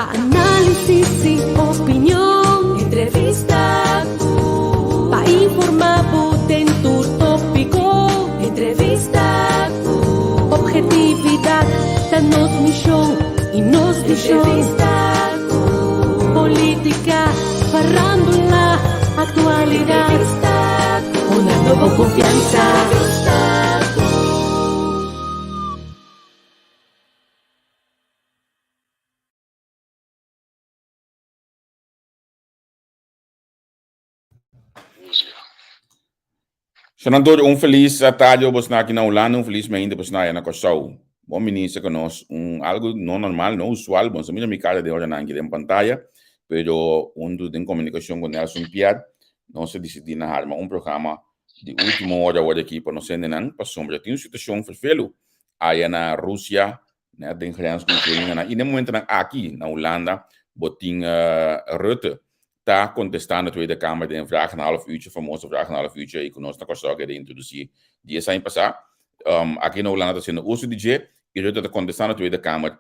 Análisis i opinion. Entrevista ku. Pa informá bo den tur tópiko. Entrevista ku. Ophetividat ta nos mishon i nos vishon. Entrevista ku. Polítika, farándula, aktualidat. Entrevista ku. Hunando bo konfiansa. Entrevista ku. Senador, un felis tardi pa bosnan aki na Hulanda, un felis mainta pa bosnan aya na Kòrsou. Bon minister ku nos, un algu no normal, no usual, bon sa mira mi kara den oranan aki den pantaya, pero huntu den komunikashon ku Nelson Piar, nos a disidí na harma un programa di último ora awor aki pa nos hendenan, pasobra tin un situashon ferfelu aya na Rusia, net den grens ku Ukraina nan, i den momentonan aki na Hulanda bo tin Rutte ta kontestá na Tweede Kamer den Vraag een Half Uurtje, famoso Vraag een Half Uurtje ei ku nos na Kòrsou a keda introdusí dies aña pasá. Aki na Hulanda ta hasiendo uso di dje i Rutte ta kontestá na Tweede Kamer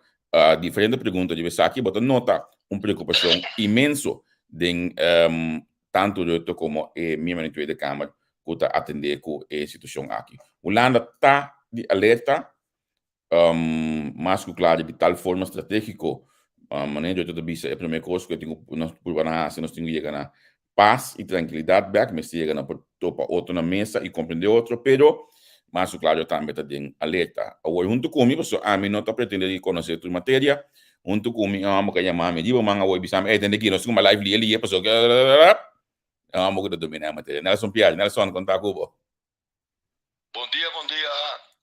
diferente pregunta riba esaki. Bo ta nota un preokupashon inmenso den tantu Rutte komo e miembronan di Tweede Kamer ku ta atendé ku e situashon aki. Hulanda ta di alerta Mas ku kla di tal forma stratégiko, manera yo ta bisa e promé kos ku tin ku nos purba na hasi, nos tin ku yega na pas i trankilidat bèk, mester yega na por topa otro na mesa i komprendé otro, pero mas ku kla yo tambe ta den alerta. Awor huntu ku mi, pasobra ami no ta pretendé di konosé tur materia, huntu ku mi e hòmber ku a yama mi riba man awor i bisa mi, ey tende aki nos tin ku live lia lia pasobra e hòmber ku ta dominá e materia. Nelson Pierre, Nelson, konta ku bo. Bon dia bon dia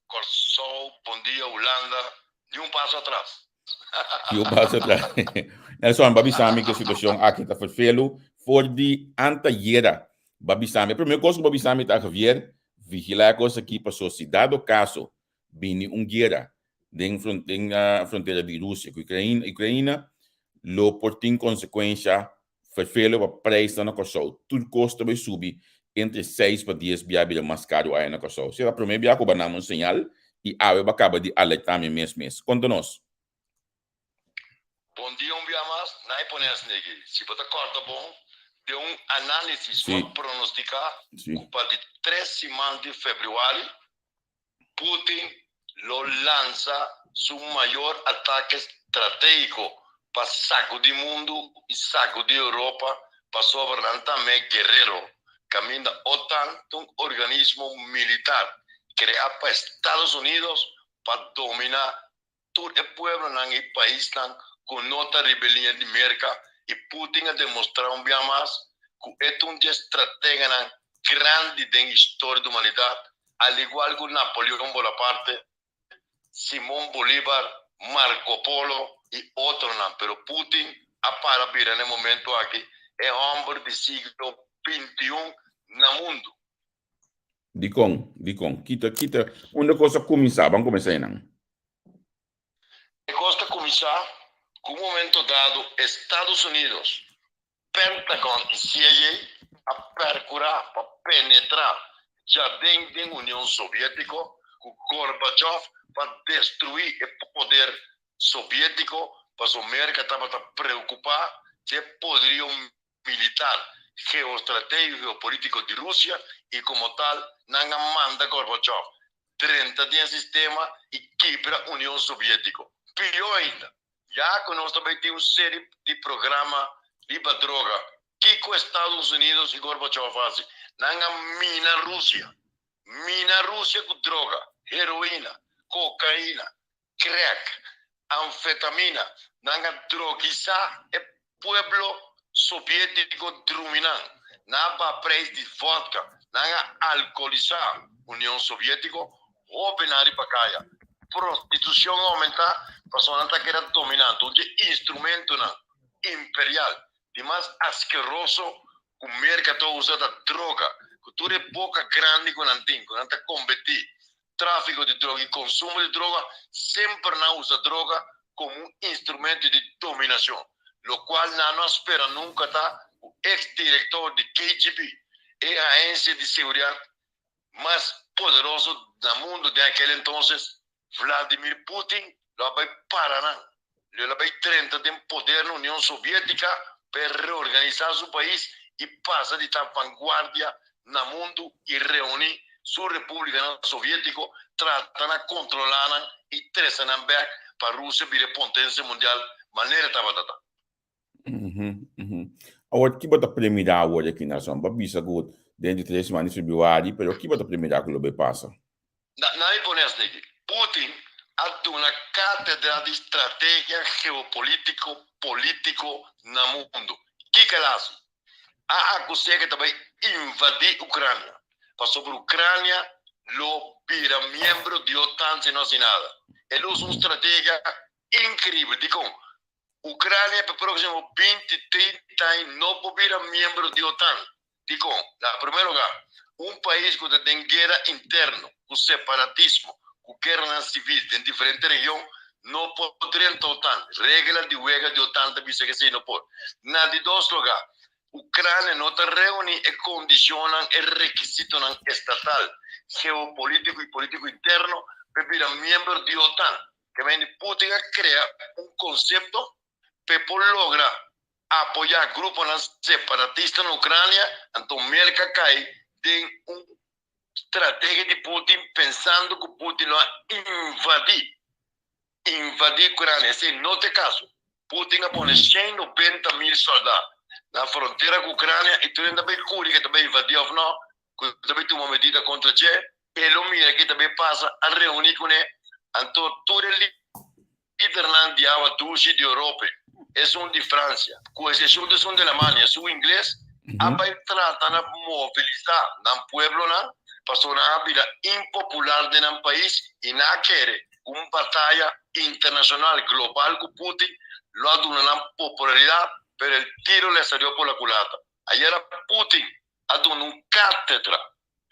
Kòrsou bon dia Hulanda ni un paso atras. Ni un paso atras. Nelson ba bisa mi ku e situashon aki ta ferfelu for di antayera ba bisa mi e prome kos ku ba bisa mi ta Javier vigila e kos aki paso si dado kaso bini un guera den den frontera di Rusia ku Ukraina lo por tin konsekuensha Ferfelo pa prijsnan na Kòrsou. Tur kos ta bai subi entre seis pa dies bia bira mas karu aya na Kòrsou. Si ta promé bia ku bo nan un señal i awe bo a kaba di alertá mi mes mes. Konta nos. Bon dia un bia mas, nai pone asnegi. Si bo ta kòrda bon, den un análisis bo a pronostiká ku pa di tres siman di febrüari, Putin lo lansa su mayor atake stratégiko pa sakudí mundu i sakudí Europa pasobra nan ta me guerero, kaminda OTAN ta un organismo militar kreá pa Estados Unidos pa dominá tur e pueblonan i paisnan ku no ta riba e liña di Merka i Putin a demostrá un bia mas ku e ta un di e strateganan grandi den historia di humanidat, al igual ku Napoleon Bonaparte, Simon Bolívar, Marco Polo i otronan. Pero Putin a para bira na e momento aki e hòmber di siglo bintiun na mundu. Dikon? Dikon? Kita, kita, unda kos a kuminsá? Ban kuminsá einan. E kos ta kuminsá ku un momento dado Estados Unidos, Pentagon i CIA a perkurá pa penetrá djaden den Union Soviétiko ku Gorbachev pa destruí e poder soviétiko pasobra Merka tabata preokupá dje poderio militar, geostratégico i geopolítiko di Rusia i komo tal nan a manda Gorbachev drenta den e sistema i kibra Union Soviétiko. Pió ainda, ya ku nos ta bai tin un seri di programa riba droga, kiko Estados Unidos i Gorbachev a hasi? Nan a mina Rusia. Mina Rusia ku droga, heroina, kokaina, crack, anfetamina, nan a drogisá e pueblo soviétiko drumi nan, nan a baha prijs di vodka, nan a alkolisá Union Soviétiko, hóbennan riba kaya, prostitushon a oumentá pasobra nan ta keda dominante, un di e instrumentonan imperial di mas askeroso ku Merka ta usa ta droga, ku tur e boka grandi ku nan tin, ku nan ta kombetí Tráfiko di droga i konsumo di droga, semper nan usa droga komo un instrumento di dominashon, lokual nan no a spera nunka ta ku eks direktor di KGB, e agensia di seguridat mas poderoso na mundu den akel entonses, Vladimir Putin lo a bai para nan. Lo el a bai drenta den poder na Union Soviética pa e reorganisá su pais i pasa di ta vanguardia na mundu i reuní su repúblikanan soviétiko, trata na kontrolá nan i trese nan bèk pa Rusia bira e pontensia mundial manera e tabata ta. Awor, ki bo ta premirá awor aki na Son? Bo a bisa ku den di tres siman di febrüari, pero ki bo ta premirá ku lo bai pasa? Na mi pone asina, Putin a duna kátedra di strategia geopolítiko polítiko na mundu. Kiko el a hasi? A akus'é ku e ta bai invadí Ukrania, pasobra Ukrania lo bira miembro di OTAN si no hasi nada. El usa un strategia inkribel. Dikon? Ucrania pa e proximo 20, 30 aña no por bira miembro di OTAN. Dicon? Na primer lugar, un pais cu ta den guera interno, cu separatismo, cu gueranan civil den diferente region, no por drenta OTAN. Regla di wega di OTAN ta bisa cu esey no por. Na di dos lugar, Ucrania no ta reuni e condicionnan, e requisitonan estatal, geopolitico y politico interno pa e bira miembro di OTAN. Kemende Putin a krea un konsepto pa e por logra apoyá gruponan separatista na Ukrania, anto Merka kai den un strategia di Putin pensando ku Putin lo a invadí invadí Ukrania. Esei no ta e kaso. Putin a pone 190.000 sòldá na frontera ku Ukrania i tur hende ta bai kuri ku e ta bai invadí òf no, ku ta bai tuma medida kontra dje. E lo mira ki ta bai pasa, a reuní kuné, anto tur e lidernan di awa dushi di Europa, esun di Fransia, ku eksepshon di esun di Alemania, esun ingles, a bai trata na mobilisá nan pueblonan, pasobra nan a bira impopular den nan pais i nan a kere ku un bataya internashonal global ku Putin lo a duna nan popularidat, pero el tiro le salió por la culata. Ayera Putin a duna un kátedra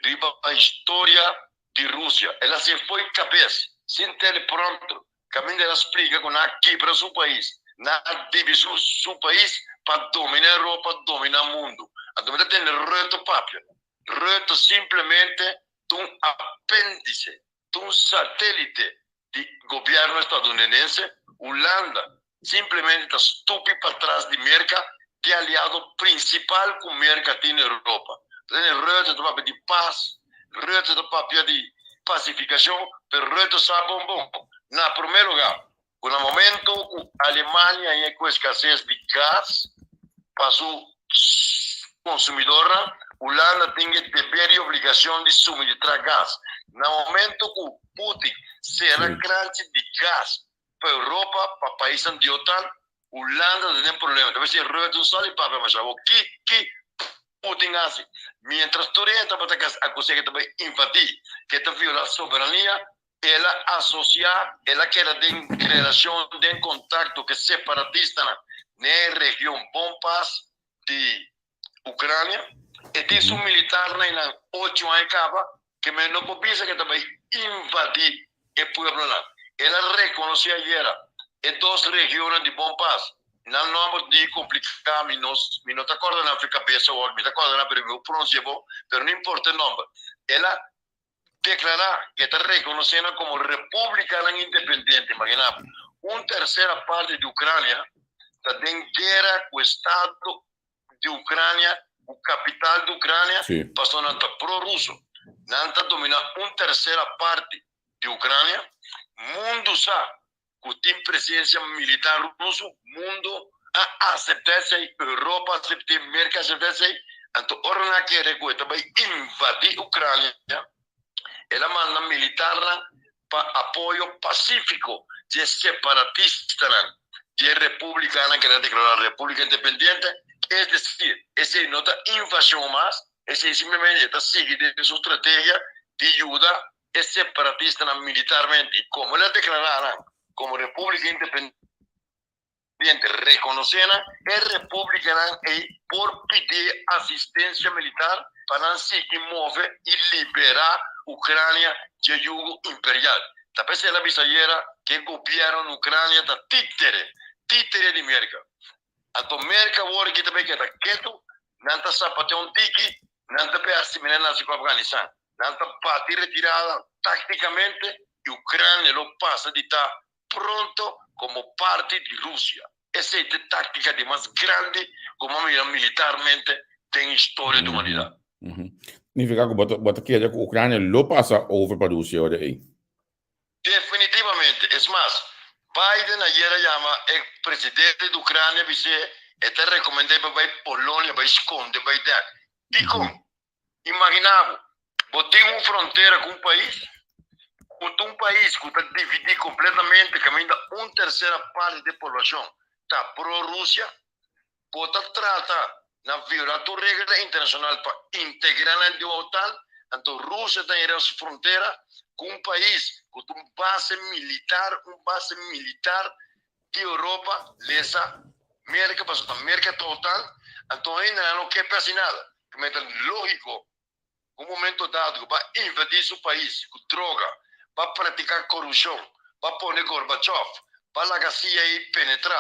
riba historia di Rusia. El a hacié fo'i cabes, sin teleprompter, caminda el a splica cu nan a kibra su pais, nan a dibi su su pais pa domina Europa, domina mundo. Anto mi ta tende Rutte papia. Rutte simplemente ta un apéndice, ta un satélite di gobierno estadounidense, Hulanda simplemente ta stupi patras di Merca, ke aliado principal cu Merca tin na Europa. Rene Rutte ta papia di paz, Rutte ta papia di pacificacion, pero Rutte sa bon bon, na primer lugar, cu na momento cu Alemania haña cu escasez di gas pa su consumidornan, Hulanda tin e deber y obligacion di suministra gas. Na momento cu Putin sera kranchi di gas pa Europa, pa paisnan di OTAN, Hulanda ta den problema. Ta mester Rutte un sali papia masha awor ki ki Putin hasi. Mientras tur hende tabata akus'é ke ta bai invadí, ke ta violá soberania, el a asosiá, el a keda den relashon, den kontakto ku e separatistanan n'e region Bonpas di Ucrania, e tin su militarnan einan ocho aña caba, ke men no por bisa ke ta bai invadi e pueblonan. El a reconoce ayera e dos regionnan di Bon Pas. Nan nomber di complica, mi no mi no ta corda nan fi cabes awor, mi ta corda nan pero mi no pronuncia bon, pero no importa e nomber. El a declara ke ta reconoce nan como republicanan independiente. Imagina bo, un tercera parte di Ucrania ta den guera cu estado di Ucrania, cu capital di Ucrania, pasobra nan ta pro-ruso. Nan ta domina un tercera parte di Ucrania. Mundo sa cu tin presencia militar ruso, mundo a acepta esey, Europa a acepte, Merca a acepta esey, anto ora nan a kere cu e ta bay invadi Ucrania, el a manda militarnan pa apoyo pacifico dje separatistanan dje republicanan cu nan a declara republica independiente, es decir, esey no ta invasion mas, esey simplemente e ta sigui den su strategia di yuda e separatistanan militarmente y como el a declara nan como republica independiente reconoce nan e republicanan ey por pidi asistencia militar pa nan sigui move y libera Ucrania dje yugo imperial. Ta p'esey el a bisa ayera cu e gobierno na Ucrania ta titere, titere di Merca. Anto Merca awor aki ta bay keda ketu, nan ta sapatea un tiki, nan ta bay haci manera nan haci cu Afganistan. Nan ta bati retirada tácticamente y Ucrania lo pasa di ta pronto. komo parti di Rusia. Esei ta e táktika di mas grandi ku bo a mira militarmente den historia di humanidat. Significa ku bo ta kere ku Ucrania lo pasa over pa Rusia ora ei? Definitivamente. Es mas, Biden ayer a yama e presidente di Ucrania bis'é e ta rekomend'é pa bai Polonia bai skonde bai dèk. Dikon? Imaginá bo, bo tin un frontera ku un pais, ku ta un pais ku ta dividí kompletamente kaminda un tersera parti di e poblashon ta pro-Rusia. Bo ta trata na violá tur regla internashonal pa integrá nan den OTAN, anto Rusia ta hera su frontera ku un pais ku ta un base militar, un base militar di Europa, lesa, Merka, pasobra ta Merka ta OTAN, anto hendenan no ke p'hasi nada. Kmé ta lógiko un momento dado ku bo a invadí su pais ku droga, bo a practica corupcion, bo a pone Gorbachev, bo a laga CIA penetra,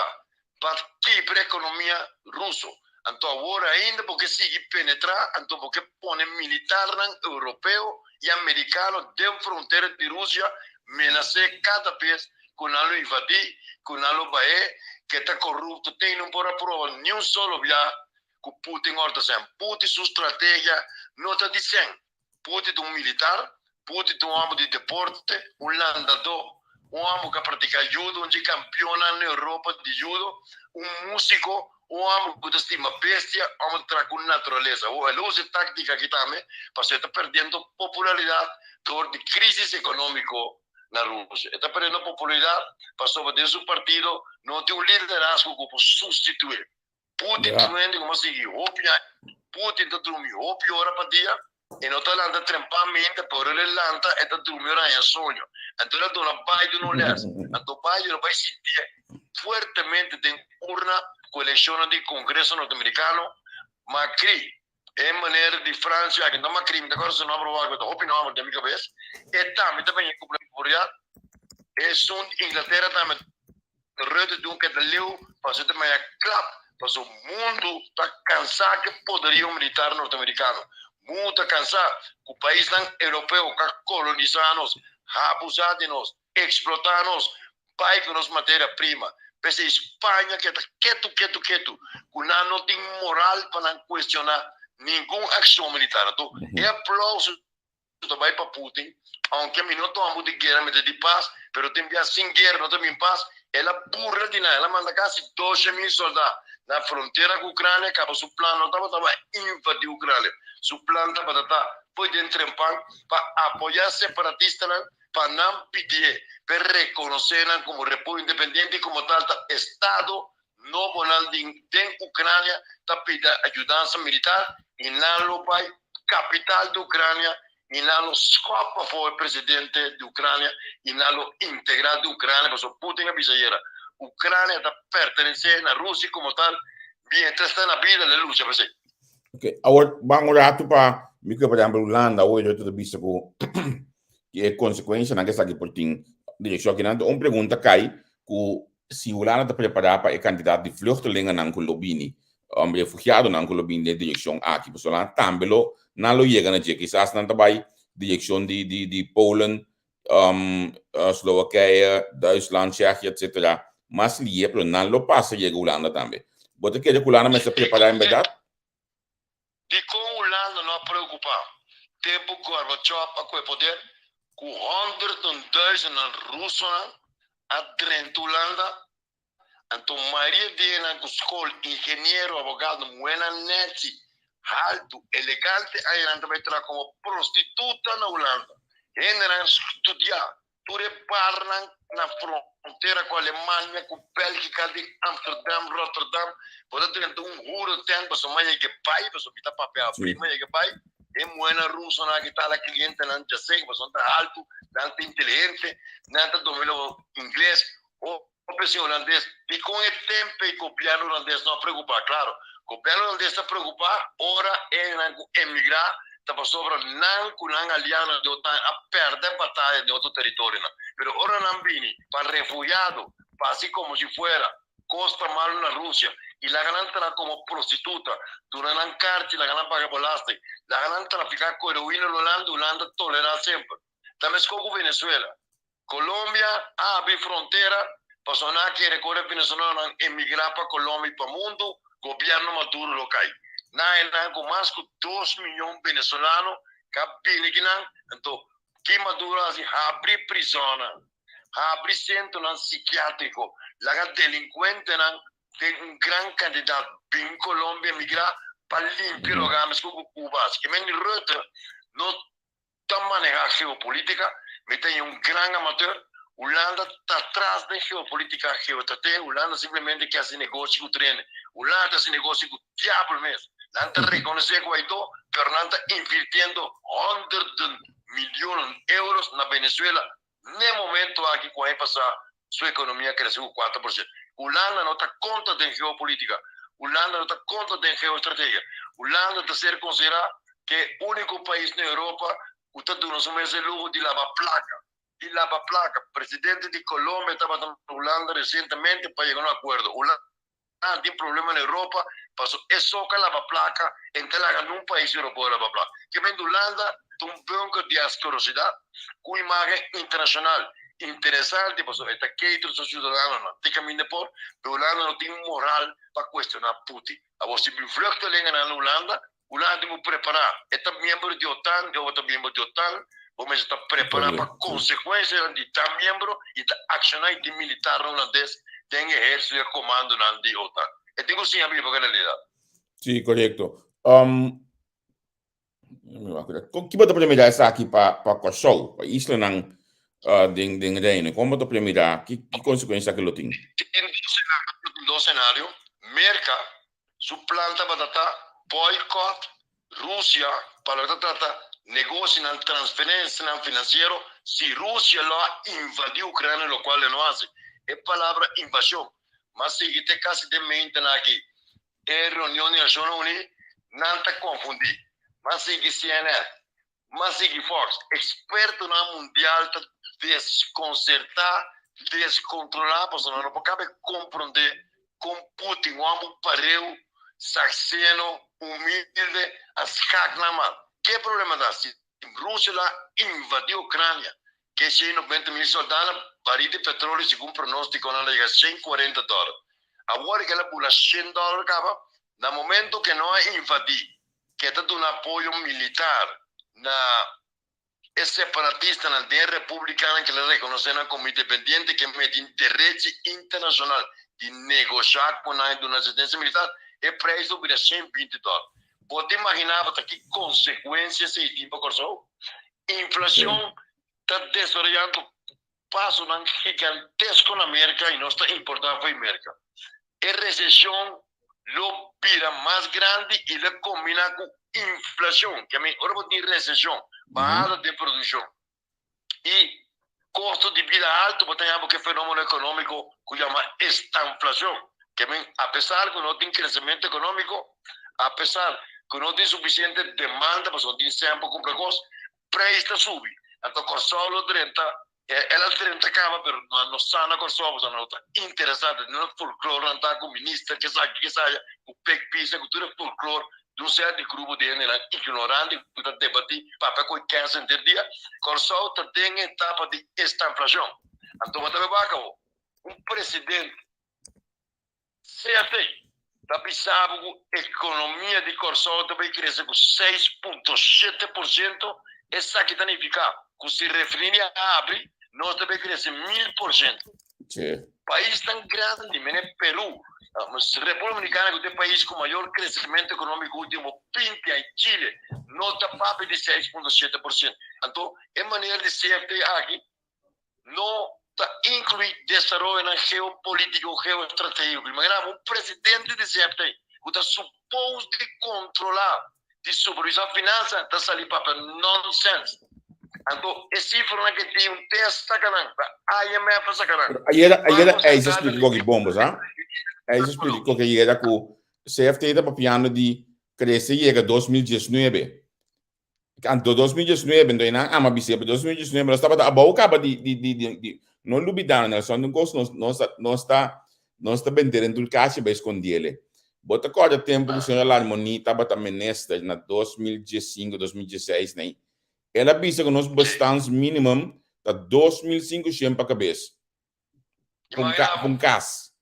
bo a kibra economia ruso. Anto awor ainda bo ke sigui penetra, anto bo ke pone militarnan europeo y americano den frontera di Rusia, menas'é cada bes ku nan lo invadí, ku nan lo bah'é, ke ta corupto, te no por a proba ni un solo bia ku Putin ora ta sen. Putin su strategia no ta di sen. Putin ta un militar, Putin ta un hòmber di deporte, un landadó, un hòmber ku a pratiká judo, un dje kampionnan na Europa di judo, un músiko, un hòmber ku ta stima bestia, un hòmber ta traha ku naturalesa. Awor el usa e táktika aki tambe pasobra e ta perdiendo popularidat dor di krísis ekonómiko na Rusia. E ta perdiendo popularidat pasobra den su partido no tin un liderazgo ku por sustitué. Putin ta un hende ku a sigui hopi aña. Putin ta drumi hopi ora pa dia. E no ta lanta trempamente, pero el e lanta e ta drumi ora haña soño. Anto el a duna Biden un les. Anto Biden a bai sintié fuertemente den urna ku elekshonnan di Kongreso Norteamerikano. Macri, e meneer di Francia aki, no Macri, mi ta kòrda su nòmber wak, mi ta hopi nòmber den mi kabes, e tambe ta bini ku popularidat. Esun di Inglatera tambe. Rutte dun keda leu pasobra ta maya klap pasobra mundu ta kansa ku e poderio militar norteamerikano. Mundu ta kansa ku paisnan europeo ka kolonisa nos, habusa di nos, eksplota nos, bai ku nos materia prima. P'esei Spaña keda ketu ketu ketu ku nan no tin moral pa nan kuestiona ningun akshon militar. Anto e aplauso ta bai pa Putin, aunke mi no toma di guera mi ta di pas, pero tin bia sin guera no ta bin pas, el a burla di nan, el a manda kasi 12,000 solda na frontera ku Ucrania, kaba su plan no tabata pa invadi Ucrania, su plan tabata ta poi den trempan pa apoya separatistanan pa nan pidié pa e rekonosé nan komo repúblika independiente i komo tal ta estado Nobonan di den Ucrania ta pidi ayudansa militar y nan lo bay capital di Ucrania y nan lo schop afo e presidente di Ucrania y nan lo integra di Ucrania pasobra Putin a bisa ayera Ucrania ta pertenece na Rusia como tal mientras ta na bida lo lucha pa esey. Ok, awor ban un rato pa mi kue por ehempel Hulanda awor yo ta bisa ku e konsekuensianan ku esaki por tin direkshon akinan un pregunta kai ku Si Hulanda ta prepará pa e kantidat di vluchtelingennan ku lo bini, refugiadonan ku lo bini den e direkshon aki, pasobra nan tambe lo nan lo yega na dje. Kisas nan ta bai direkshon di di di Polen, Slowakije, Duitsland, Tsjechië, etsetera, mas lié, pero nan lo pasa yega Hulanda tambe. Bo ta kere ku Hulanda mester prepará en bèrdat? Dikon Hulanda no a preokupá tempu Gorbachev a kohe poder ku hòndertenduizenden rusonan a drenta Hulanda? Anto mayoria di enan ku skol, ingeniero, abogado, muhénan nèchi, haltu, elegante añanan ta bai traha komo prostituta na Hulanda. Hendenan studiá Tur e barnan na frontera ku Alemania, ku Bélgika, den Amsterdam, Rotterdam, bo ta drenta un hurentent pasobra mi a yega bai, pasobra mi ta papia abrí, mi a yega bai, e muhénan rusonan aki ta ala klientenan djasek, pasobra nan ta haltu, nan ta inteligente, nan ta domina ingles, Hopi sin hulandes. Dikon e tempe e gobièrnu hulandes no a preokupá? Klaro, gobièrnu hulandes ta preokupá ora e nan ku emigrá ta pasobra nan ku nan aliadonan di OTAN a pèrdè bataya den otro teritorionan. Pero ora nan bini pa refugiado, pa hasi komo si fuera kos ta malu na Rusia i laga nan traha komo prostituta, duna nan karchi, laga nan paga belasting, laga nan trafiká ku heroina na Hulanda, Hulanda tolerá semper. Ta meskos ku Venezuela. Colombia a habri frontera. Pasobra nan a kere ku ora e venezolanonan emigrá pa Colombia i pa mundu, gobièrnu Maduro lo kai. Nan a nan ku mas ku dos miyon venezolano ku a bini kinan, anto ki Maduro a hasi? Habri prizònnan, habri sentronan sikiátriko, laga delinkuentenan den un gran kantidat bin Colombia emigrá pa limpia lugá meskos ku Cuba a hasi. Ke men Rutte no ta maneha geopolitica, mi ta un gran amateur, Hulanda ta tras den geopolitica, geostrategia, Hulanda simplemente ke hasi negoshi ku trene, Hulanda ta hasi negoshi ku diabel mes, nan ta reconoce Guaidó, pero nan ta invirtiendo honderden milionen euros na Venezuela N'e momento aki ku aña pasá su ekonomia a krese ku 4%. Hulanda no ta konta den geopolitika. Hulanda no ta konta den geostrategia. Hulanda ta ser konsiderá ku e úniko pais na Europa ku ta duna su mes e luho di laba plaka. Di laba plaka. Presidente di Colombia tabata na Hulanda resientemente pa yega na un akuerdo. Hulanda tin problema na Europa paso e so ka laba plaka e no ta laga nun pais europeo laba plaka. Ke men di Hulanda ta un bunker di askerosidad ku imagen internashonal interesante paso e ta cater su ciudadanonan te kaminda por, pero Hulanda no tin moral pa cuestiona Putin. Awor si bin vluchtelingennan na Hulanda, Hulanda tin ku prepará. E ta miembro di OTAN, Jehová ta miembro di OTAN. Bo mester ta prepará pa konsekuensianan di ta miembro i ta akshoná i tin militarnan hulandes den ehérsito i e komandonan di OTAN. E tin ku siña biba ku e realidat. Sí, korekto. Ki bo ta premira esaki pa pa Kòrsou, pa islanan den den Reino? Kon bo ta premira? Ki ki konsekuensia esaki lo tin? Tin dos senario, tin dos senario. Merka Su plan tabata ta boycott Rusia pa loke ta trata negoshinan, transferensianan finansiero si Rusia lo a invadi Ucrania locual e no haci. E palabra invasion mas sigui te casi den mentenan aki e reunion di Nacionnan Uni nan ta confundi. Mas sigui CNN, Mas sigui Fox, Expertonan mundial ta desconcerta, descontrola pasobra nan no por cabe compronde con Putin, un homber pareu, saxeno, humilde, a skak nan man. Ke problema ta? Si Rusia lo a invadi Ucrania, ke 190 mil soldanan, baril di petroleo segun pronosticonan lo yega 140 dollar. Awor ke el a bula 100 dollar caba, na momento ke no a invadi ke ta duna apoyo militar na e separatistanan den e republikanan ke la rekonosé nan komo independiente ke mete tin derechi internashonal di negoshá ku nan i duna asistensia militar, e preis lo bira 120 dòler. Bo ta imaginá bo ta ki konsekuensia esei tin pa Kòrsou? Inflashon ta desaroyando pasonan gigantesko na Merka i nos ta importá fo'i Merka. E reseshon lo bira mas grandi i lo kombiná ku inflashon. Ke men ora bo tin reseshon, bahada den produkshon i kosto di bida haltu, bo ta haña bo ku e fenómeno ekonómiko ku yama estanflashon. Ke men apesar ku no tin kresementu ekonómiko, apesar ku no tin sufisiente demanda pasobra no tin sèn pa kumpra kos, Prijs ta subi. Anto Kòrsou lo drenta, el a drenta kaba pero nan no sa na Kòrsou pasobra nan no ta interesá den e folklor nan ta ku minister kesaki kesaya ku pek pisa ku tur e folklor di un sèrto grupo di hendenan ignorante ku ta debatí papia ku e kèns henter dia. Kòrsou ta den e etapa di estanflashon. Anto bo ta beba akabó un presidente. CFT ta bisa bo ku ekonomia di Kòrsou ta bai krese ku 6.7%, esaki ta nifiká ku si refineria habri nos ta bai krese 1000%. Paisnan grandi mene Peru, Repúblika Dominikana ku ta e pais ku mayor kresementu ekonómiko último 20 aña, Chile no ta papia di 6.7%. Anto e manera di CFT aki no ta inclui desaroyonan geopolitico, geostrategico. Imagina bo un presidente di CFT cu ta suppose di controla, di supervisa finansa, ta sali papia nonsense. Anto e cifranan ke tin un test saca nan, ta IMF a saca nan. Pero ayera, ayera IJs a splika koki bon, bo sa? IJs a splika koki ayera ku CFT ta papiando di krese yega 2019. Anto 2019, enton nan ama bis'é, pero 2019 nos tabata abou kaba di, di, di, di, di, no lubidá, Nelson, un kos nos, nos, nos ta, nos ta benter den tur kashi bai skondiele. Bo ta kòrda tempu ku señora Larmonie tabata minister na 2015, 2016 nei? El a bisa ku nos bestaansminimum ta 2500 pa kabes. Pa un ka, pa un kas.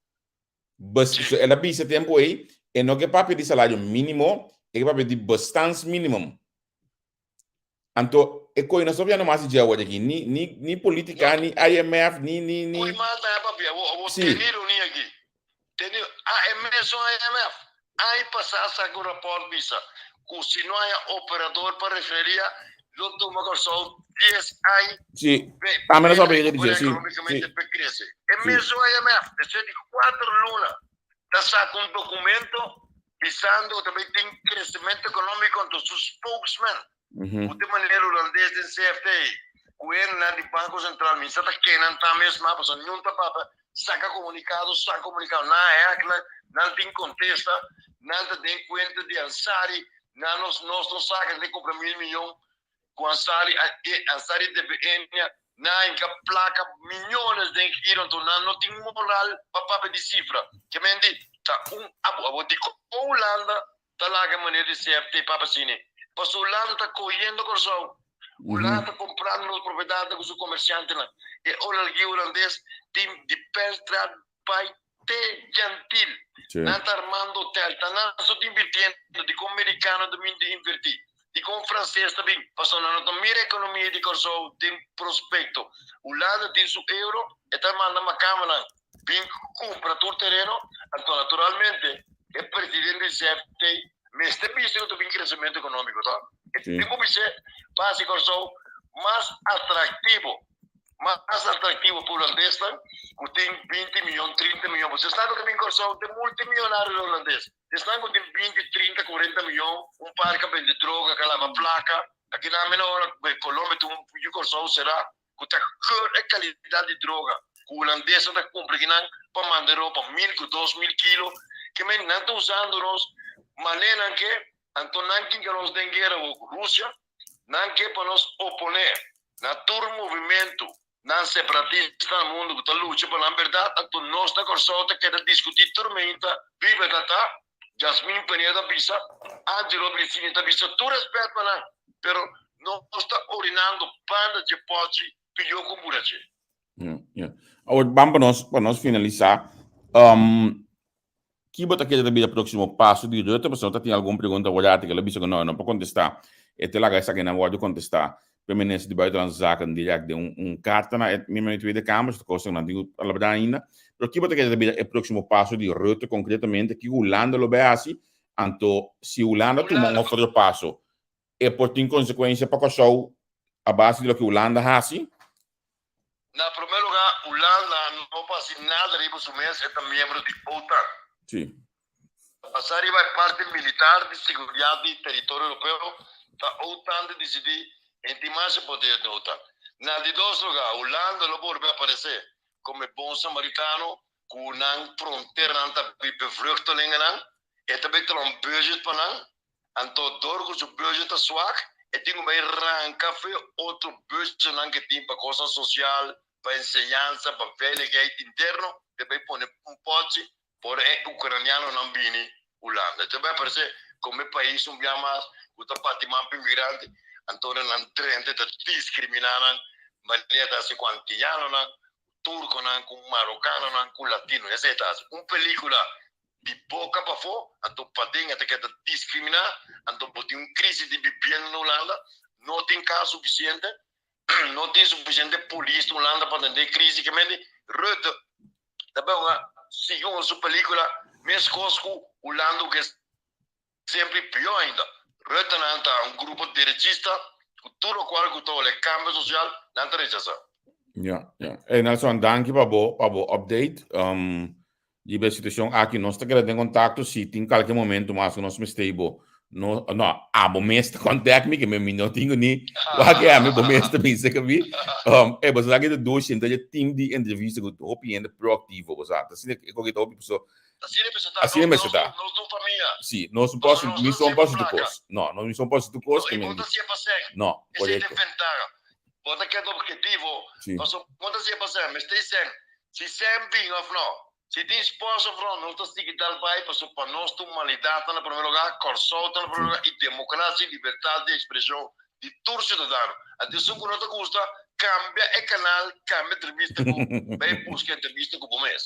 Bes, so el a bisa tempu ei, e no ke papia di salario mínimo, e ke papia di bestaansminimum. Anto e koe no sta papiando mas di dje awor aki, ni, ni, ni politica, ni IMF, ni, ni, ni. Koe mal ta e papia, awor, awor Sí. tene ironia aki. Tene, a e mesun IMF, aña pasá a saka un rapòrt bisa ku si no haya operador pa refineria, lo tuma Kòrsou dies aña Sí, pe tambe pe nos a papia di dje, rekupera sí, sí, ekonómikamente pe krese. E sí. mesun IMF, despues di kuater luna, ta saka un dokumento bisando ku ta bai tin kresementu ekonómiko, anto su spokesman ku ta e manera hulandes den CFT ku hendenan di Banko Sentral mi sa ta kenan ta mes mas pasobra niun ta papia saka komunikado saka komunikado nan a hèkla nan tin kontesta nan ta den kuenta di Ansari nan nos nos no sa ke nan ta kumpra mil miyon ku Ansari Ansari debe enia nan a hinka plaka miyones den giro anto nan no tin moral pa papia di sifra ke men di ta un abo abo dikon Hulanda ta laga manera di CFT papia asina pasobra Hulanda ta kohiendo Kòrsou Hulanda ta komprando nos propiedatnan ku su komersiantenan e olalgia hulandes tin di Pelstraat bai te Gentil nan ta armando hotel ta nan so ta invirtiendo dikon merikano ta bin ta inverti dikon franses ta bin pasobra nan no ta mira ekonomia di Kòrsou den prospekto Hulanda tin su euro e ta manda makamanan bin kumpra tur tereno anto naturalmente e presidente di CFT mester bisa ku ta bin kresementu ekonómiko to e tin ku bis'é pa hasi Kòrsou mas atraktivo mas atraktivo pa hulandesnan ku tin binti miyon trinta miyon pasobra esnan ku ta bin Kòrsou ta multimionario hulandes esnan ku tin binti trinta kuarenta miyon un par ka bende droga ka laba plaka aki nan mira ora Colombia tin un yu Kòrsou será ku ta keur e kalidat di droga ku hulandesnan ta kumpra kinan pa manda Europa mil ku 2000 kilo ke men nan ta usando nos manenan ke anto nan kinka nos den guera awor ku Rusia nan ke pa nos oponé na tur movimentu nan separatista na mundu ku ta lucha pa nan bèrdat anto nos na Kòrsou ta keda diskutí tur meinta biba ta ta Jasmin Peneda ta bisa, Angelo Bricini ta bisa tur respet pa nan pero nos ta orinando banda dje pòchi pidió ku bura dje. Ya, ya. Awor ban pa nos pa nos finalisá. Um, ki bo ta kere ta bira próksimo paso di Rutte? Pasobra ta tin algun pregunta awor ati ku el a bisa ku no, e no por kontestá. E ta laga esakinan wòrdu kontestá pa e minister di Buitenlandse Zaken dirèkt den un un karta na e miembro di Tweede Kamer. Ta kos ku nan tin ku palabrá ainda. Pero ki bo ta kere ta bira e próksimo paso di Rutte konkretamente? Kiko Hulanda lo bai hasi? Anto si Hulanda tuma un otro paso, e por tin konsekuensia pa Kòrsou a base di loke Hulanda hasi? Na promé lugá, Hulanda no por hasi nada riba su mes, e ta miembro di OTAN. Sí. Basá riba e parti militar di siguridat di teritorio europeo, ta OTAN ta disidí en tin mas e poder den OTAN. Na di dos lugá, Hulanda lo bolbe aparesé komo e bon samaritano ku nan fronteranan ta biba vluchtelingennan, e ta bai traha un budget pa nan, Anto dor ku su budget ta swak, e tin ku bai ranka fe otro budgetnan ke tin pa kosnan sosial, pa enseñansa, pa veiligheid interno, e bai pone un pòchi por e ukranianonan bini Hulanda. E ta bai aparesé komo e pais un bia mas ku ta bati man pa imigrante, anto ora nan drenta e ta diskriminá nan manera ta hasi ku antianonan, ku turkonan, ku marokanonan, ku latino. Esei ta hasi un pelíkula di boka pafó, anto paden e ta keda diskriminá, anto bo tin un krísis di bibienda na Hulanda, no tin kas sufisiente, no tin sufisiente polis na Hulanda pa atendé e krísis ke mende. Rutte ta bai hunga sigui hunga su pelíkula meskos ku Hulanda ku ke Semper i pió ainda, Ruttenan ta un grupo derechista ku tur lokual ku ta wòrdu e kambio sosial nan ta rechasá. Ya, ya. Ey Nelson, danki pa bo, pa bo update. Um, riba e situashon aki nos ta keda den kontakto si tin kalke momento mas ku nos mester bo. No, no, abo mes ta contact mi, ke mi no tin ni wak e ami bo mes ta bisa ke mi. Um, ey, bo sa ki ta dushi, ta e team di entrevista ku hopi hende proaktivo, bo sa. Ta asina e koki ta hopi paso Asina e mester ta. Asina e mester ta. Nos no famia. Si, nos no por hasi, mi son por hasi tur kos. No, no, mi son por hasi tur kos. No, i bo ta hasié pa sèn. No, korekto. Esei ta e ventaha. Bo ta keda objetivo. Si. Pasobra bo ta hasié pa sèn, mester i sèn. Si sèn bin òf no, si tin sponsor òf no, nos ta sigui dal bai pasobra pa nos ta humanidat ta na promé lugá, Kòrsou ta na promé lugá i demokrasia i libertat di ekspreshon di tur siudadano. Anto esun ku no ta gusta, Kambia e kanal, kambia entrevista ku bai buska entrevista ku bo mes.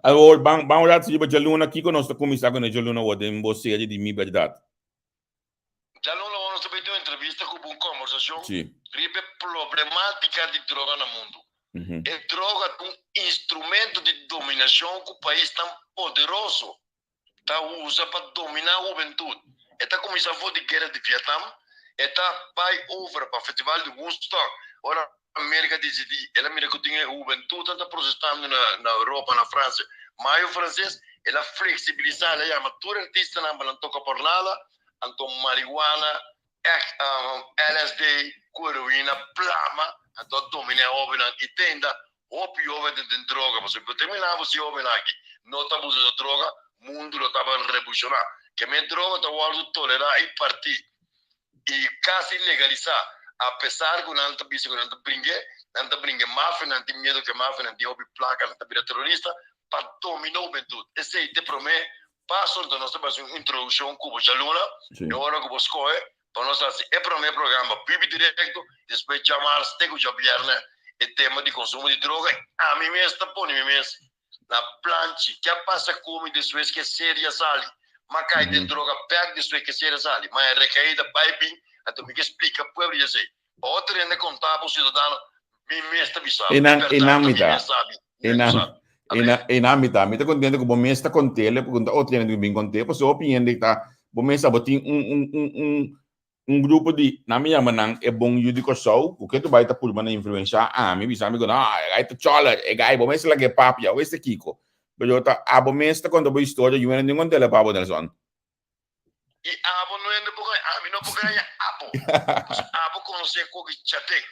Awor, ban ban un rato riba djaluna, kiko nos ta kuminsá ku ne djaluna awor den bo serie di Mi Bèrdat? Djaluna awor nos ta bai tin un entrevista ku bo, un kòmbersashon riba e problemátika di droga na mundu. E droga ta un instrumento di dominashon ku paisnan poderoso ta usa pa dominá hubentut. E ta kuminsá for di Guera di Vietnam, e ta bai over pa Festival di Woodstock. Ora Merka disidí, el a mira ku tin e hubentutnan ta protestando na na Europa, na Fransia. Mayo Franses, el a fleksibilisá, el a yama tur artistanan pa nan toka por nada, anto marihuana, LSD ku heroina plama, anto a dominá e hóbennan i te ainda Hopi hoben ta den droga pasobra bo termina bo si hoben aki no ta abusa di droga mundu lo tabata revoluciona ke men droga ta wordo tolera y parti y casi legalisa apesar cu nan ta bisa cu nan ta bringe nan ta bringe mafia nan tin miedo ke mafia nan tin hopi placa nan ta bira terorista pa domina hubentud esey ta e prome paso enton nos ta bay haci un introduccion cu bo djaluna e ora cu bo scoge Pa nos hasi e promé programa bibi direkto, despues djamars te ku djabièrnè e tema di konsumo di droga, ami mes ta pone mi mes na planchi. Ke a pasa ku mi despues ku e serie a sali? M'a kai den droga bèk despues ku e serie a sali. Ma e rekaida bai bin, anto mi ke splika pueblo di esei. Pa otro hende konta bo siudadano, mi mes ta bisa bo. E bèrdat ta mi mes sabi, mi mes sabi. Einan mi ta. Mi ta kontento ku bo mes ta kont'el, ku ta otro hende ku bin kont'é, pasobra hopi hende ta, bo mes sa bo tin un un un un un grupo di, nan mi yama nan e bon yu di Kòrsou, ku ke tu bai ta purba na influenshá ami, bisa mi ku no, e gai ta chòler, e gai bo mes lag'é papia, wes ta kiko. Pero ta abo mes ta konta bo historia, yu hende no tin kont'el pa bo, Nelson. I abo no hende por gaña, ami no por gaña abo. Pasobra abo konosé koki chaten.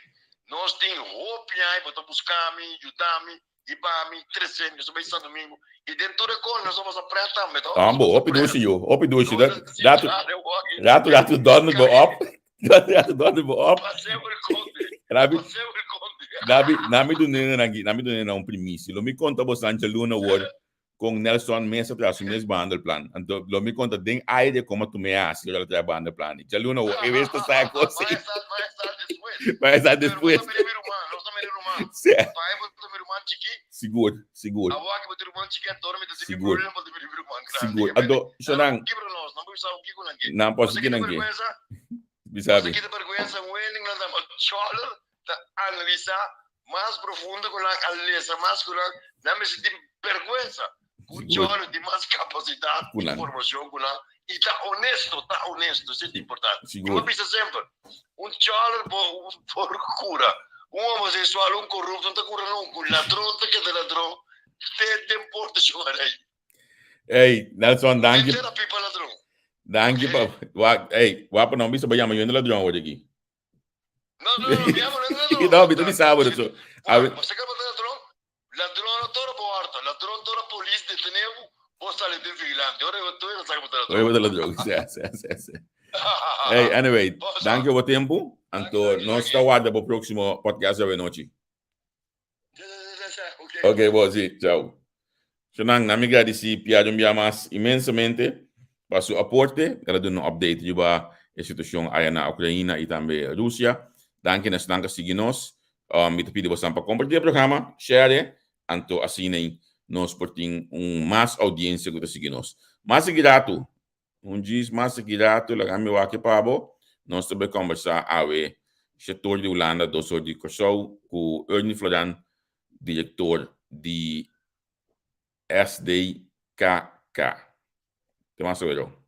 Nos tin hopi aña bo ta buska mi, yuda mi, hiba mi, trese mi. Nos a bai San Domingo i den tur e kos nos a pasa prèt tambe to. Tambo, hopi dushi yu, hopi dushi. Ratu, ratu, ratu dònder bo op. Ratu, ratu dònder bo op. Rabi, Rabi, nami dun'e nan aki, nami dun'e nan un primisia. Lo mi konta bo Sancha Luna awor Con Nelson mes a traha su mes behandelplan. Anto lo mi conta den aire como tu me haci ora traha behandelplan. Djaluna wo e bes ta sa e cos ei. Vai sa despues. Sigur, sigur. Sigur. Sigur. Anto, shonan. Nan por haci kinan ke. Bisa mi. Ta analisá mas profundo ku nan a lesa mas ku nan, nan mester tin bèrgwensa ku John tin mas kapasidat i formashon ku nan i ta onesto, ta onesto, esei ta importante. Mi a bisa semper, un chòler por kura un homoseksual, un korupto no ta kura nunka, un ladron ta keda ladron te den porta shon a rei. Ey, Nelson, danki. Danki pa, ey, wak pa no bisa bo yama yu hende ladron awor aki. No, no, no, mi amo no es ladrón. No, mi ta bisa bo eso. A ver. Você quer botar ladrón? Ladrón no toro por harto. Ladrón toro polis detenebo, vos sale de vigilante. Ora eu tô saca botar ladrón. Ora botar ladrón. Sí, sí, sí, sí. Hey, anyway, dank je bo tempo. Anto, nos ta warda bo próximo podcast de noche. Ok, bo, sí, chao. Shonan, na mi gradisi Piaggio un bia mas inmensamente pa su aporte. El a duna un update riba e situacion aya na Ukraina y tambe Rusia. Danki na esnan cu a sigui nos. Um, mi ta pidi bosan pa comparti e programa, share, anto asina nos por tin un mas audiencia cu ta sigui nos. Mas sigui ratu, Un djis mas aki ratu laga mi wak pa bo. Nos ta bai kombersá awe shetor di Hulanda, dosor di Kòrsou ku Ernie Floran, direktor di SDKK. Te mas awero.